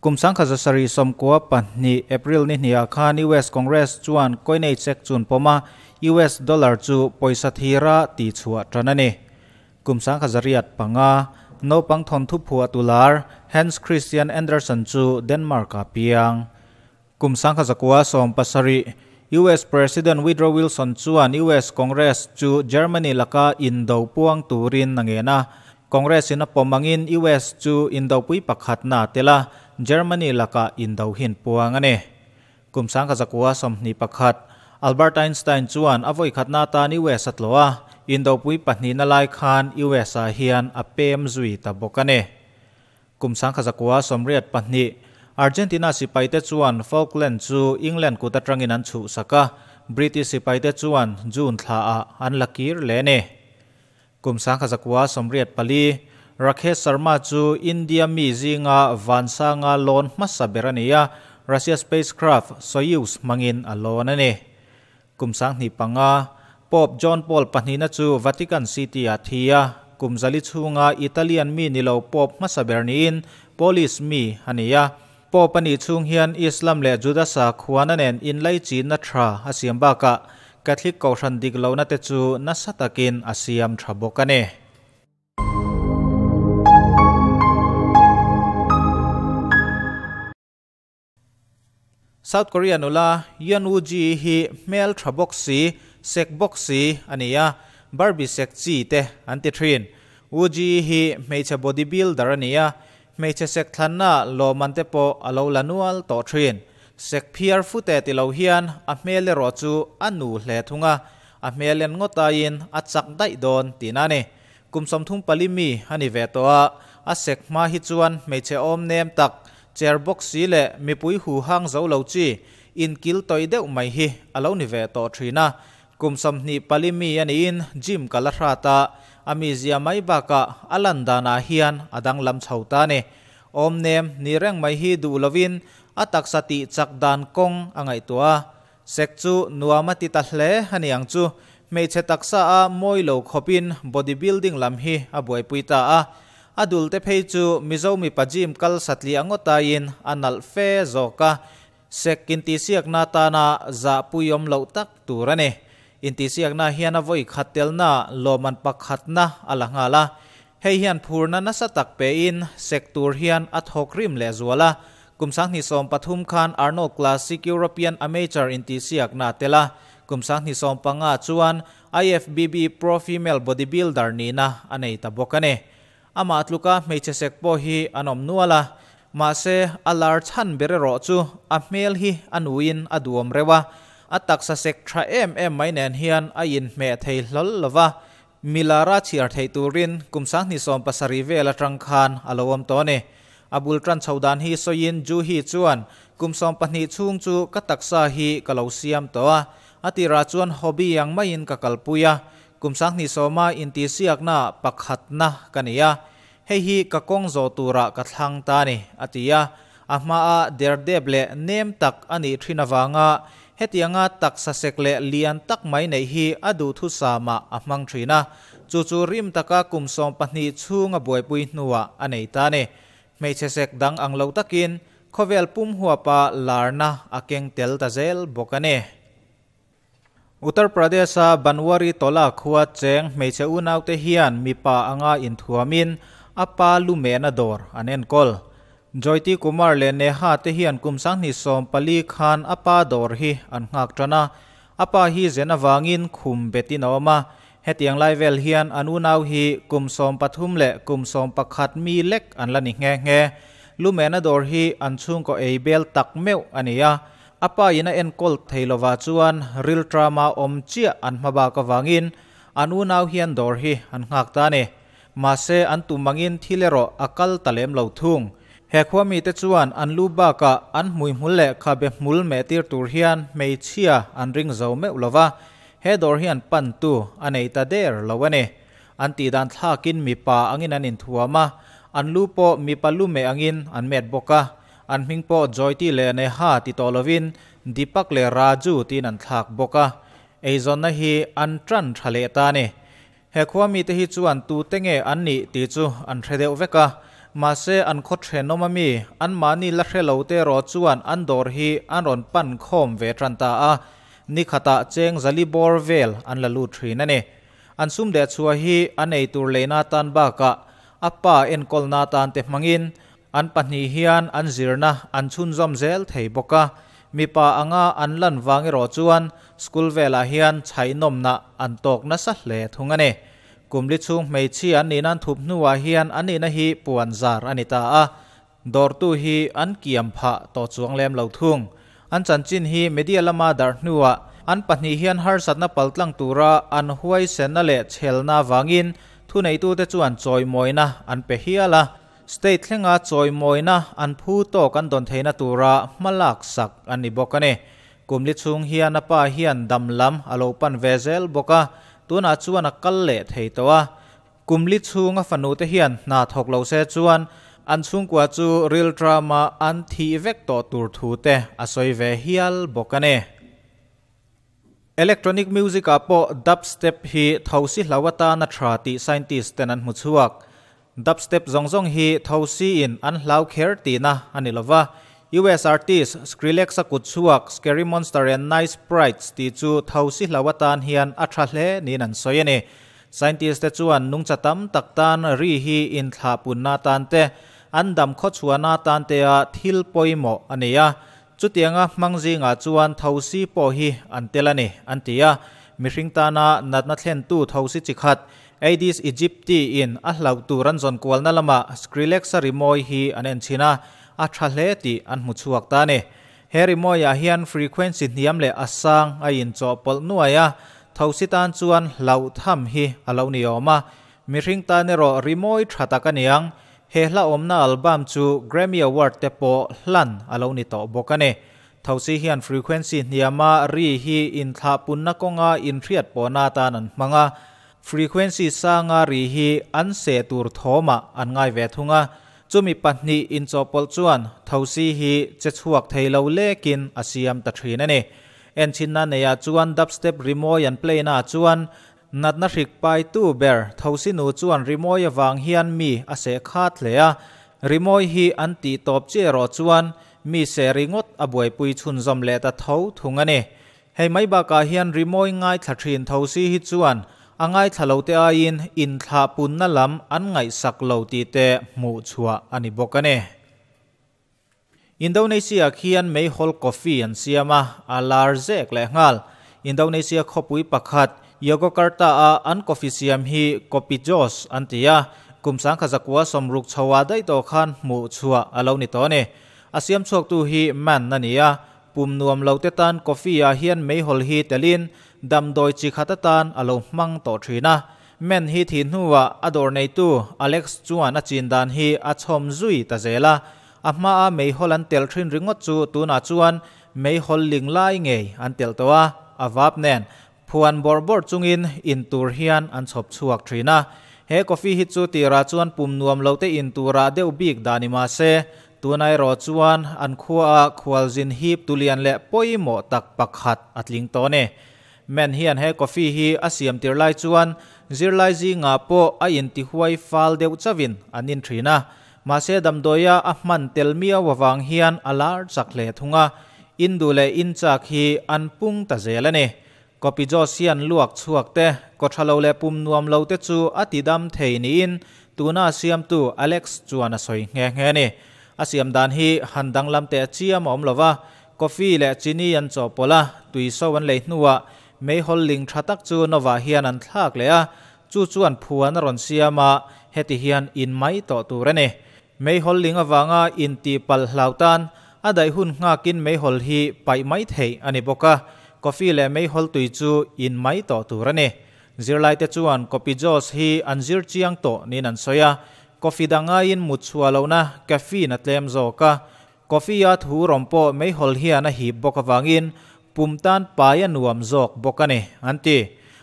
Kum 1792 April ni hniah khan US Congress chuan Coinage Act chun pawma US dollar chu pawisa thira tihchhuah tan a ni. Kum 1805 naupang thawnthu phuah tu lar Hans Christian Andersen chu Denmark-ah piang. Kum 1970 US President Woodrow Wilson chuan US Congress chu Germany laka indo puang turin a ngen a. Congress in a pawm angin US chu indopui pakhatna a tel a, Germany laka indo hin puang a ni. Kum 1921 Albert Einstein chuan a vawi khatna atan US a tlawh a, indopui pahnihna lai khan US ah hian a pem zui ta bawk a ni. Kum 1982 Argentina sipaite chuan Falkland chu England kut atangin an chhuhsak a, British sipaite chuan June thlaah an la kir leh a ni. Kum 1984 Rakesh Sharma chu India mi zinga vansanga lawn hmasa ber a ni a, Russia spacecraft Soyuz hmangin a lawn a ni. Kum 2005 Pope John Paul pahnihna chu Vatican City-ah thi a, kum 400 chhunga Italian mi ni lo Pope hmasa ber niin Polish mi a ni a. Pope a nih chhung hian Islam leh Juda sakhuana nen inlaichinna tha a siam bakah Catholic kohhran dik lohna te chu nasa takin a siam tha bawk a ni. South Korea nula Yeon Woo Ji hi hmel tha bawk si, sek bawk si a ni a, Barbie sek chi te an ti thin. Woo Ji hi hmeichhe bodybuilder a ni a, hmeichhe sek thlanna lawmman te pawh a lo la nual tawh thin. Sek phiar fute ti lo hian a hmel erawh chu a nu hle thung a, a hmel en ngawt aiin a chak daih dawn tihna a ni. Kum 34 mi a ni ve tawh a, a sek hma hi chuan hmeichhe awm nem tak, chair bawk si leh mipui hu hang zo lo chi, inkil tawih deuh mai hi a lo ni ve tawh thin a. Kum 24 mi a niin gym kal a hrat a, a mizia mai bakah a lan danah hian a danglam chho ta a ni. Awm nem ni reng mai hi duh lovin a taksa tih chak dan kawng a ngaihtuah a. Sek chu nuam a ti ta hle a ni ang chu. Hmeichhe taksa a mawi lo khawpin body building lam hi a buaipui ta a. A dul te phei chu Mizo mipa gym kal satliah ngawt aiin a nalh fe zawk a. Sek intihsiakna atana zahpuiawm loh tak tur a ni. Intihsiakna hian a vawi khat telna lawmman pakhatna a la nghal a. Hei hian phurna nasa tak pein sek tur hian a thawk rim leh zual a. Kum 2013 khan Arnold Classic European Amateur intihsiakna a tel a. Kum 2015 chuan IFBB Pro Female Bodybuilder nihna a nei ta bawk a ni. Amah tluka hmeichhe sek pawh hi an awm nual a, mahse a lar chhan ber erawh chu a hmel hi a nuin a duhawm reuh a, a taksa sek tha em em mai nen hian a inhmeh thei hlawl lo va, mi lara chhiar theih turin kum 2017 vel atang khan a lo awm tawh a ni. A bul tan chho dan hi sawiin Juhi chuan kum 12 chhung chu ka taksa hi ka lo siam tawh a, a tirah chuan hobby ang maiin ka kalpui a, kum 20 a intihsiakna pakhatna ka ni a, hei hi ka kawng zawh turah ka thlang ta a ni, a ti a. A hmaa derdep leh nem tak a nih thin avanga hetianga taksa sek leh lian tak mai neih hi a duhthusama a hmang thin a, chu chu rim taka kum 12 chhung a buaipui hnuah a nei ta a ni. Hmeichhe sek dang ang lo takin khawvel pum huapa larna a keng tel ta zel bawk a ni. Uttar Pradesh-a Banwari Tola khua cheng hmeichhe unaute hian mipa anga inthuamin a pa lu mehna dawr an enkawl. Joyti Kumar leh Neha te hian kum 2014 khan a pa dawr hi an nghak tan a, a pa hi zen avangin khum betin a awm a. Hetiang lai vel hian an unau hi kum 13 leh kum 11 mi lek an la ni nghe nghe. Lu mehna dawr hi an chhungkaw ei bel tak meuh a ni a. A pa in a enkawl thei lova chuan ril trama awm chiah an hma bak avangin an unau hian dawr hi an nghak ta a ni. Mahse an tum angin thil erawh a kal ta lem lo thung. He khua mite chuan an lu bakah an hmuihmul leh khabe hmul meh tir tur hian hmeichhia an ring zo meuh lova, he dawr hian pantu a nei ta der lo a ni. An tihdan thlakin mipa angin an inthuam a, an lu pawh mipa lu meh angin an met bawk a. An hming pawh Joyti leh Neha ti tawh lovin Deepak leh Raju tiin an thlak bawk a. Eizawnna hi an tan tha leh ta a ni. He khua mite hi chuan tute nge an nih tih chu an hre deuh vek a. Mahse an khaw thenawm ami anmahni la hre lo te erawh chuan an dawr hi an rawn pan khawm ve tan ta a, ni khatah cheng zali bawr vel an la lut thin a ni. An sum deh chhuah hi an eitur leina tan bakah a pa enkawlna tan te hmangin an pahnih hian an zirna an chhunzawm zel thei bawk a. Mipa anga an lan vang erawh chuan school velah hian chhaihnawmna an tawk nasa hle thung a ni. Kum li chhung hmeichhia an nihna an thup hnuah hian an nihna hi puan zar a ni ta a, dawrtu hi an kiam phah tawh chuang lem lo thung. An chanchin hi media lama darh hnuah an pahnih hian harsatna paltlang tura an huaisenna leh chhelna avangin thuneitute chuan chawimawina an pe hial a, state thlenga chawimawina an phu tawk an dawn theihna tura hma laksak an ni bawk a ni. Kum li chhung hian a pa hian dam lam a lo pan ve zel bawk a, tunah chuan a kal leh thei tawh a. Kum li chhung a fanu te hian hna thawk lo se chuan an chhungkua chu rilṭama an thih vek tawh tur thu te a sawi ve hial bawk a ni. Electronic music ah pawh dubstep hi thosi hlau atana tha tih scientist ten an hmu chhuak. Dubstep zawng zawng hi thosi in an hlau kher tihna a ni lova. US artist Skrillex a kut chhuak Scary Monster and Nice Sprites tih chu thosi hlau atan hian a tha hle niin an sawi a ni. Scientist te chuan nungcha tam tak tan ri hi inthlahpunna atan te, an dam khawchhuahna atan te a thil pawimawh a ni a. Chutianga hmang zingah chuan thosi pawh hi an tel a ni, an ti a. Mihring tana natna thlentu thosi chi khat, Aedes aegypti in a hlauh tur an zawn kualna lamah Skrillex-a rimawi hi an en chhin a, a tha hle tih an hmu chhuak ta a ni. He rimawiah hian frequency hniam leh a sang a inchawhpawlh nuai a, thosi tan chuan hlauh tham hi a lo ni awm a. Mihring tan erawh rimawi tha tak a niang, He hla awmna album chu Grammy Award te pawh hlan a lo ni tawh bawk a ni. Thosi hian frequency hniama ri hi inthlahpunna kawnga inhriat pawhna atan an hmang a, frequency sanga ri hi an seh tur thawmah an ngai ve thung a. Chumi pahnih inchawhpawlh chuan thosi hi che chhuak thei lo lekin a siam ta thin a ni. Enchhinna neiah chuan dubstep rimawi an play naah chuan Natna hrik paitu ber Thosinu chuan rimawi avang hian mi a seh khat hle a, rimawi hi an tih tawp chi erawh chuan mi seh ringawt a buaipui chhunzawm leh ta tho thung a ni. Hei mai bakah hian rimawi ngaithla thin Thosi hi chuan a ngaithla lo te aiin inthlah punna lam an ngaihsak lo tih te hmuh chhuah a ni bawk a ni. Indonesia khian meihawl coffee an siam a, a lar zek leh nghal. Indonesia khawpui pakhat, Yogyakarta-a an coffee siam hi Kopi Jos an ti a, kum sangkha zakua sawmruk chhoah daih tawh khan hmuh chhuah a lo ni tawh a ni. A siam chhuaktu hi Man a ni a, pum nuam lo te tan coffee-ah hian meihawl hi telin damdawi chi khat atan a lo hmang tawh thin a. Man hi thih hnuah a dawr neitu Alex chuan a chin dan hi a chhawm zui ta zel a, A hmaa meihawl an telh thin ringawt chu tunah chuan meihawl ling lai ngei an telh tawh a, a vap nen phuan bawrh bawrh chungin in tur hian an chhawp chhuak thin a. He coffee hi chu tirah chuan pum nuam lo te in turah deuh bik dah ni mah se, tuna erawh chuan an khuaah khualzin hip tulian leh pawimawh tak pakhat a tling tawh a ni. Man hian he coffee hi a siam tir lai chuan zirlai zingah pawh a intihuai fal deuh chauhin an in thin a, Mahse damdawia a hman tel miau avang hian a lar chak hle thung a, in duh leh in chak hi an pung ta zel a ni. Kopi Jos hian luak chhuak te, kaw tha lo leh pum nuam lo te chu a ti dam thei niin tuna a siamtu Alex chuan a sawi nghe nghe a ni. A siam dan hi han danglam teh chiam a awm lo va, coffee leh chini an chawhpawlh a, tui so an lei hnuah meihawl ling tha tak chu Nova hian an thlak leh a, Chu chuan phuan a rawn siam a, heti hian in mai tawh tur a ni. Meihawl ling avanga in tih palh hlau tan, a daih hun nghakin meihawl hi paih mai theih a ni bawk a, coffee leh meihawl tui chu in mai tawh tur a ni. Zirlaite chuan Kopi Jos hi an zir chiang tawh niin an sawi a, coffee dang aiin mut chhuah lohna caffeine a tlem zawk a, Coffee-a thu rawm pawh meihawl hian a hip bawk avangin pum tan pai a nuam zawk bawk a ni, an ti.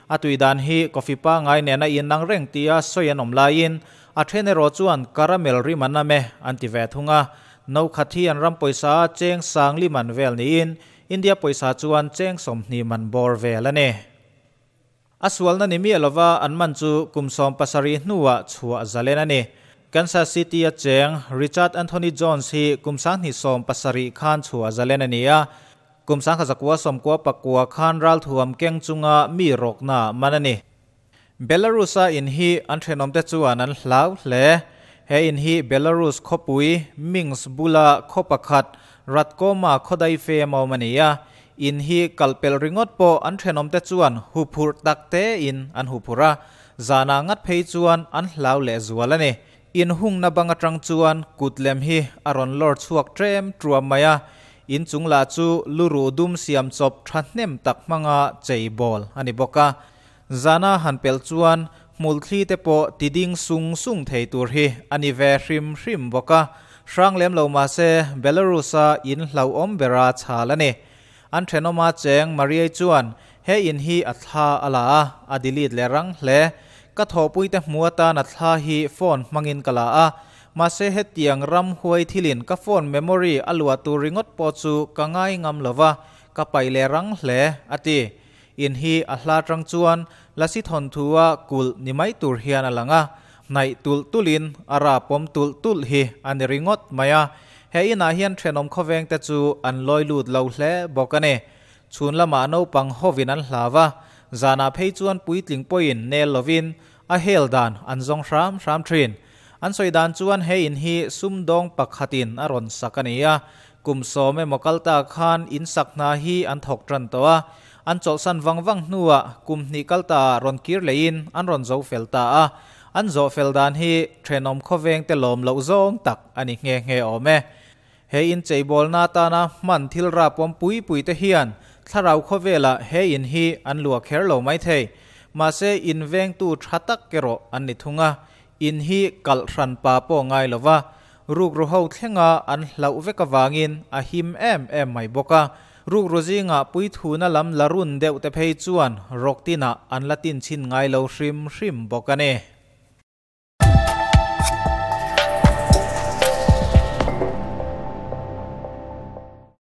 A tui dan hi coffee pangngai nena inang reng tia sawi an awm laiin a then erawh chuan caramel rim an am e, an ti ve thung a. No khat hi an ram pawisa a cheng sang li man vel niin India pawisa chuan cheng 20 man bawr vel a ni. A sualna ni miah lova an man chu kum 70 hnuah chhuah zalen a ni. Kansas City-a cheng Richard Anthony Jones hi kum 2017 khan chhuah zalen a ni a. Kum 1999 khan ralthuam keng chunga mi rawkna man a ni. Belarus-a in hi an thenawmte chuan an hlau hle. He in hi Belarus khawpui Minsk bula khaw pakhat Ratkoma khawdai fem a awm a ni a. In hi kalpel ringawt pawh an thenawmte chuan huphurh tak tein an huphurh a, zanah ngat phei chuan an hlau lehzual a ni. In hungna bang atang chuan kut lem hi a rawn lawr chhuak tlem tuam mai a, in chung lah chu luruh dum siam chawp thahnem tak hmanga chei bawl a ni bawk a. Zana han pelh chuan hmulthli te pawh ti ding sung sung thei tur hi a ni ve hrim hrim bawk a, hrang lem lo mah se Belarus-a in hlauhawm bera chhal a ni. An thenawma cheng Mariai chuan he in hi a thla a la a, a delete leh rang hle. Ka thawhpuite hmu atan a thla hi phone hmangin ka la a, mahse hetiang ram huai thilin ka phone memory a luah tur ringawt pawh chu ka ngai ngam lo va, ka paih leh rang hle, a ti. In hi a hla tang chuan lasi thawnthua kulh ni mai tur hian a lang a, hnaih tulh tulhin a rapawm tulh tulh hi a ni ringawt mai a. He inah hian thenawm khawvengte chu an lawi lut lo hle bawk a ni. Chhun lamah naupang hovin an hlau a, zanah phei chuan puitling pawhin nel lovin a hel dan an zawng hram hram thin. An sawi dan chuan he in hi sumdawng pakhatin a rawn sak a ni a, kum sawm emaw kal ta khan in sak hna hi an thawk tan tawh a, an chawlhsan vang vang hnuah kum hnih kal ta ah rawn kir leihin an rawn zo fel ta a, an zawh fel dan hi thenawm khawvengte lawm loh zawng tak a ni nghe nghe awm e. He in cheibawlna atana hman thil rapawm pui pui te hian thlarau khawvelah he in hi an luah kher lo mai thei. Mahse in vengtu tha tak erawh an ni thung a, in hi kalh hran pa pawh ngai lo va, rukru ho thlenga an hlauh vek avangin a him em em mai bawk a. Rukru zingah puithuna lam la run deuh te phei chuan rawk tinah an la tin chhin ngai lo hrim hrim bawk a ni.